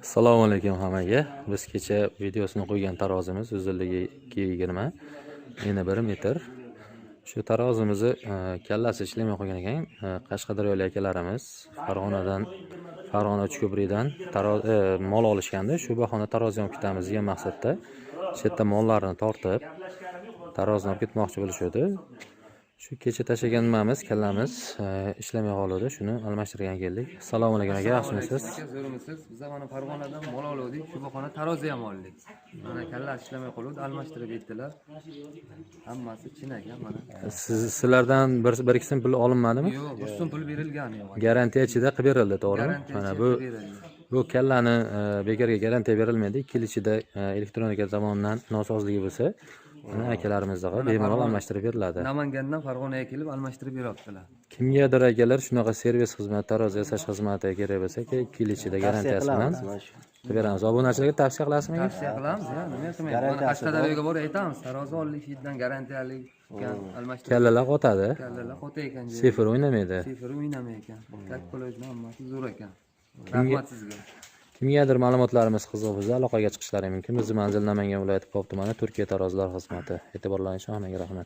Assalomu alaykum hammaga. Biz kecha videosini qo'ygan tarozimiz uzunligi 2,20, eni 1 metr. Shu tarozimizni kallasi ishlamay qolgan ekan. Qashqadaryolik akalarimiz Farg'onadan, Farg'ona Uchko'prikdan mol olishgandi. Shu bahona tarozi olib ketamiz degan maqsadda shu yerda mollarni tortib, tarozini olib ketmoqchi bo'lishuvdi. Shu kecha tashlagan nimamiz, kallamiz ishlamay qoldi. Shuni almashtirgan keldik. Assalomu alaykum aka, yaxshimisiz? Aka, zo'rmisiz? Biz mana Farg'onadan mol oldik, shu bahona tarozi ham oldik. Mana kallasi ishlamay qoldi, almashtirib etdilar. Hammasi chin ekan mana. Sizlardan bir ikki so'm pul olinmadimi? Yo'q, bir so'm pul berilgani yo'q. Garantiya ichida qilib berildi, to'g'rimi? Garantiya Mana ichida bu berildi. Bu kallani bekorga garantiya berilmaydi. 2 yil ichida elektronika tomonidan nosozligi bo'lsa, mana akalarimizga bemalol almashtirib beriladi. Namangandan Farg'onaga kelib almashtirib beryaptilar. Kimgadir akalar shunaqa servis xizmati, tarozi yasash xizmati kerak bo'lsa, aka, 2 yil ichida garantiyasi bilan qilib beramiz. Obunachilarga tavsiya qilasizmi, aka? Tavsiya qilamiz, ya, nima qilmaymiz? Mana Qashqadaryoga borib aytamiz, tarozi oldik, shu yerdan garantiyalik ekan, almashtirib. Kallalar qotadi, Kallalar qota ekan. Sifr o'ynamaydi. Sifri o'ynamay ekan. Как положено, hammasi zo'r ekan. Rahmat sizga. Kimgadir ma'lumotlarimiz qiziq bo'lsa, aloqaga chiqishlari mumkin. Bizni manzil: Namangan viloyati, Pop tumani, Turkiya tarozilar xizmati. E'tiborlaringiz uchun hammaga rahmat.